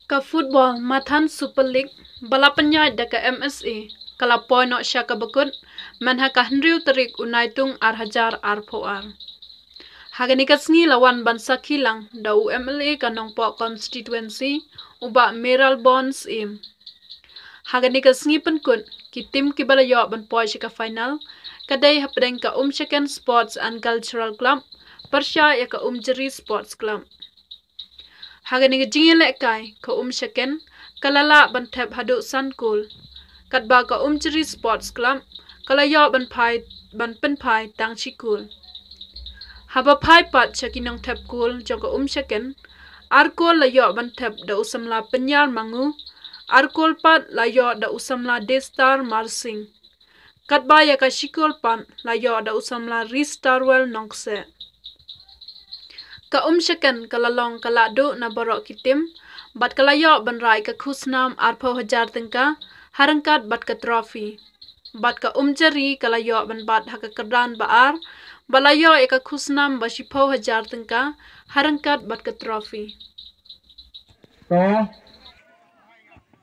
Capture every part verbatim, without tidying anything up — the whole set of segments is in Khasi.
Ka football Mathan Super League ba la pynïaid da ka M S A ka la poi noh sha kaba kut mynha ka hynriew tarik u Naitung ar hajar arphew ar. Ha kane ka sngi la wan ban sakhi lang da u M L A ka Nongpoh constituency, u Bah Mayralborn Syiem. Ha kane ka sngi pynkut, ki tim kiba la ïoh ban poi sha ka final ka dei hapdeng ka Umshaken Sports and Cultural Club pyrshah ïa ka Umjari Sports Club. Ha kane ka jingïalehkai, ka Umshaken ka la lah ban thep haduh san kol, katba ka Umjari Sports Club ka la ïoh ban phai, ban pynphai tang shi kol. Haba phai pat sha ki nongthep kol jong ka Umshaken, ar kol la ïoh ban thep da u samla Pynïar Mangu, ar kol pat la ïoh da u samla Daystar Marsing, katba ïa ka shi kol pat la ïoh da u samla Ristarwell Nongkseh. Ka Umshaken ka la long ka la duh na baroh ki tim bad ka la ïoh ban rah ïa ka khusnam arphew hajar tyngka ha ryngkat bad ka trophy. Bad ka Umjari ka la ïoh ban bat ha ka kyrdan ba ar bad la ïoh ïa ka khusnam ba shiphew hajar tyngka ha ryngkat bad ka trophy. To.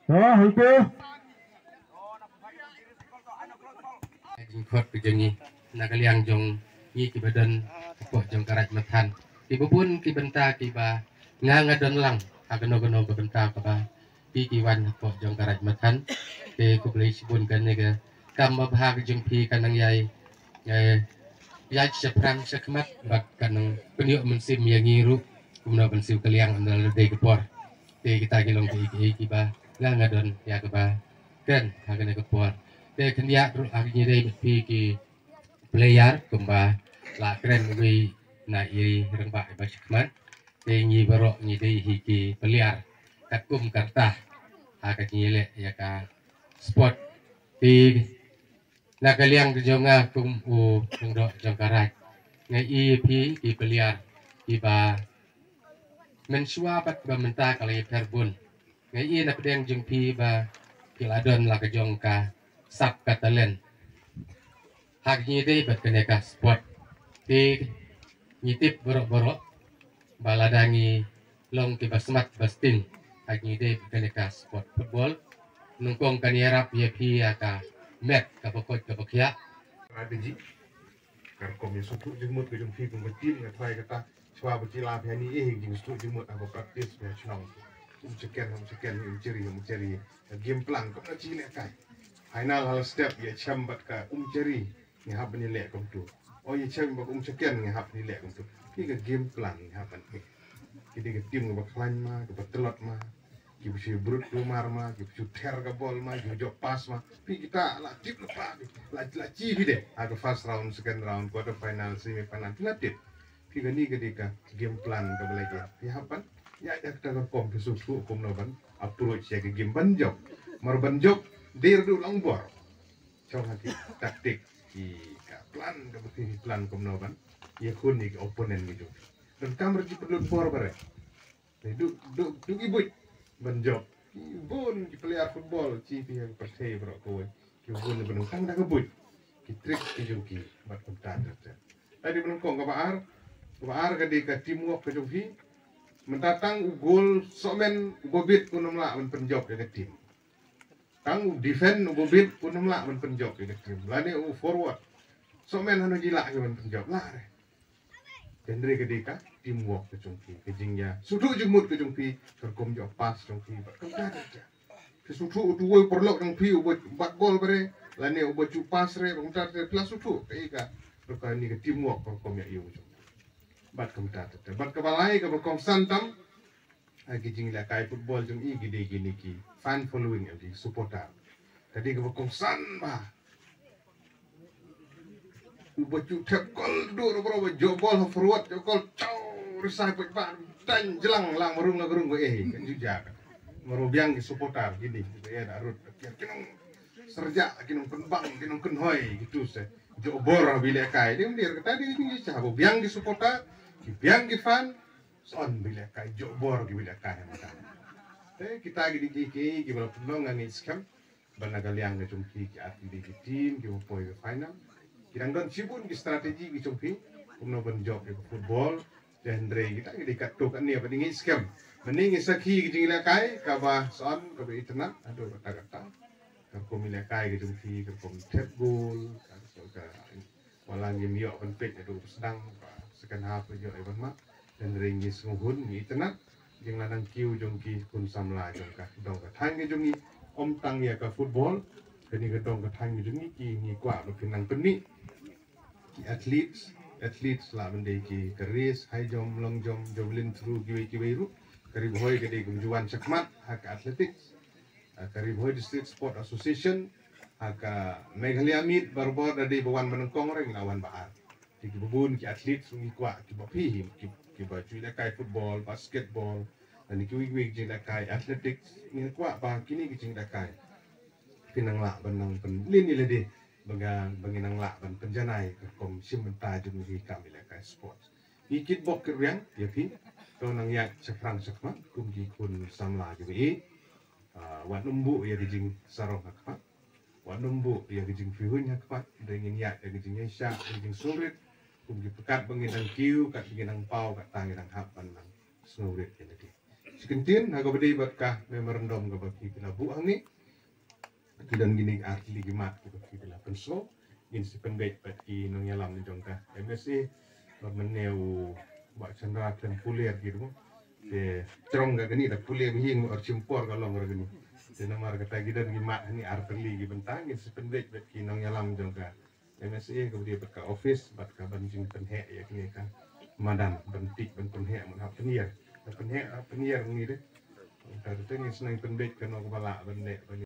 To, hei te. Jingkhot ka jong ngi na ka liang jong ngi kiba don hapoh jong ka Raid Mathan, kiba bun ki bynta kiba nga nga don lang ha kano kano ka bynta kaba phi ki wan hapoh jong ka Raid Mathan. Te khublei shibun, kane ka kam babha ka jong phi ka nang ïai, eh, ïai shaphrang shakhmat bad ka nang pynïoh mynsiem ïa ngi ruh kumno ban siew ka liang ynda la dei ka por. Te kita ki long kiei kiei kiba nga nga don ïa kaba kren ha kane ka por. Te khyndiat ruh ha ngi dei bad phi ki player kumba la kren uwei na i rangbah iba shakhmat. Te ngi baroh ngi dei hi ki player katkum ka rta ha ka jingïaleh ïa ka sport. Te na ka liang ka jong nga kum u lyngdoh jong ka Raid, nga i ïa phi ki player kiba mynshuwa bad ba mynta ka la ïapher bun. Nga i na pdeng jong phi ba phi la don la ka jong ka sap ka talent ha ka jingïadei bad kane ka sport. Te ngi tip baroh baroh ba lada ngi long kiba smat ba sting ha ka jingïadei bad kane ka sport football, nyngkong kan ïarap ïa phi ïa ka met kaba koit kaba khiah. Strategy. Ka rukom ïa sngewthuh jingmut ka jong phi kum ka team, nga try kata, shuwa ba ki la phi hani, eh, jingsngewthuh jingmut haba practice phi ha shnong. Umshaken ha Umshaken, Umjari ha Umjari. Ka game plan kumno ki lehkai. Final ha la step, ïa shem bad ka Umjari ngi hap ban ïaleh kumtu. O, ïa shem bad ka Umshaken ngi hap ban ïaleh kumtu. Phi ka game plan ngi hap ban phi. Ki dei ka team kaba khlaiñ ma, kaba tlot ma, kiba shu brut kulmar ma, kiba shu ther ka bol ma, kiba jop pass ma. Phi kita la tip lypa, la, la chi phi de ha ka first round, second round, quarter final, semi final, phi la tip. Phi kane ka dei ka game plan kaba la ïa phi hap ban ïa, ïa kata ka rukom phi sngewthuh kumno ban approach ïa ka game ban jop. Mar ban jop dei ruh long bor. Chong ha ki tactic, ki ka plan kaba phi plan kumno ban ïakhun ïa ki opponent ki jong phi. Donkam ruh ki pynlut bor ba re. Te duk, duk, duk i buit ban jop. Ki bun ki player football chi phi ha ka pyrthei baroh kawei. Ki bun ban tang da ka buit. Ki trick ki jong ki bad kumta ter ter. Te dei ban kong kaba ar, kaba ar ka dei ka teamwork ka jong phi. Mynta tang u goal sohmen uba bit un ym lah ban pynjop ïa ka team. Tang u defend uba bit un ym lah ban pynjop ïa ka team. Lane u forward sohmen hano ji lah ïa ban pynjop, lah re. Te hynrei ka dei ka teamwork ka jong phi, ka jingïa sngewthuh jingmut ka jong phi, ka rukom jop pass jong phi, bad kumta ter ter. Phi sngewthuh utu uwei u paralok jong phi uba bat bol ba re, lane uba ju pass re, bad kumta ter ter, phi la sngewthuh, ka i ka, ka rukom, ka teamwork, ka rukom ïa ïoh jong phi. Bad kumta ter ter. Bad kaba lai kaba kongsan tam, ha ki jinglehkai football jong i ki dei kine ki fan following, ki supporter. Ka dei kaba kongsan bha. Uba ju thep kol dur bro, ba jop bol ha forward, jop kol, chaw, risai peit ba, tang jlang lang marung la rung ba, eh, kan ju ja ka. Mar ba biang ki supporter kine, eh, da rut, ki nong serja, ki nong pynbang, ki nong kynhoi, kitu se. Jop bor ha ba lehkai. Dei mynta kata dei ki cha, ba biang ki supporter, ki biang ki fan, son ba lehkai, jop bor ki ba lehkai ha mynta. Te kita ki dei ki, ki, kiba la pynlong, nga ngeit skhem ba na ka liang ka jong ki, ki ar ki dei ki team kiba poi ka final. Ki dang don shibun ki strategy ki jong ki kumno ban jop ïa ka football. Te hynrei kita ki dei katto katne, ba dei ngeit skhem Mynne ngi sakhi ka jingïalehkai kaba sngewbha, kaba itynnad haduh katta katta. Ka rukom ïalehkai ka jong ki, ka rukom thep gol, ka rukom ka, wat la ngim ïoh ban peit haduh ba sdang, ba second half ïoh ïa ban mad. Hynrei ngi sngewhun, ngi itynnad jingla nang kiew jong ki khun samla jong ka dong ka thaiñ ka jong ngi. Ym tang ïa ka football, kane ka dong ka thaiñ ka jong ngi, ki ngi kwah ba phin nang pynmih ki athletes, athletes lah ban dei ki ka race, high jump, long jump, javelin throw, kiwei kiwei ruh. Ka Ri Bhoi ka dei kum ju wan shakhmat ha ka athletics. Ah, ka Ri Bhoi District Sport Association, ha ka Meghalaya Meet, barabor da dei ba wan ba nyngkong, ruh ngi la wan ba ar. Te kiba bun ki athletes ngi kwah kiba phi hi, ki, kiba ju ïalehkai football, basketball, lane kiwei kiwei ki jingïalehkai athletics, ngi kwah ba kine ki jingïalehkai phi nang lah ban nang pynlin ïa lade, ba nga, ba ngi nang lah ban pynjanai ka rukom shim bynta jong ngi ha ka kam ïalehkai sports. Ngi kitbok kitrwiang ïa phi, to nang ïaid shaphrang shakhmat kum ki khun samla kiba ïeit. Ah, wat nym buh ïa ka jingsarong ha khmat, wat nym buh ïa ka jingpyrhuh ha khmat. Hynrei ngin ïaid ïa ka jingïaishah, ïa ka jingsngewrit. Kum ki pyrkhat ba ngin nang kiew, kat ba ngin nang paw, katta ngin nang hap ban nang sngewrit ïa lade. Shi kyntien ha kaba dei bad ka memorandum kaba ki la buh hangne, ki don kine ar tylli ki mat kiba ki la pynsngew. Ngin sa pynbeit bad ki nongïalam jong ka M S A, bad mynne u Bah Chandra khlem pule ruh ki, ruh te jrong ka kane da pule ba hi, ngur shim por ka long ruh kane. Te namar kata ki don ki mat hangne ar tylli ki bynta, ngin sa pynbeit bad ki nongïalam jong ka M S A kaba dei bad ka office bad ka ban jingpynheh ïa kane ka madan, ban tip ban pynheh, ban hap pynïar, ban pynheh, hap pynïar ngi de. Kata te ngin sa nang pynbeit kano kaba lah ban leh ban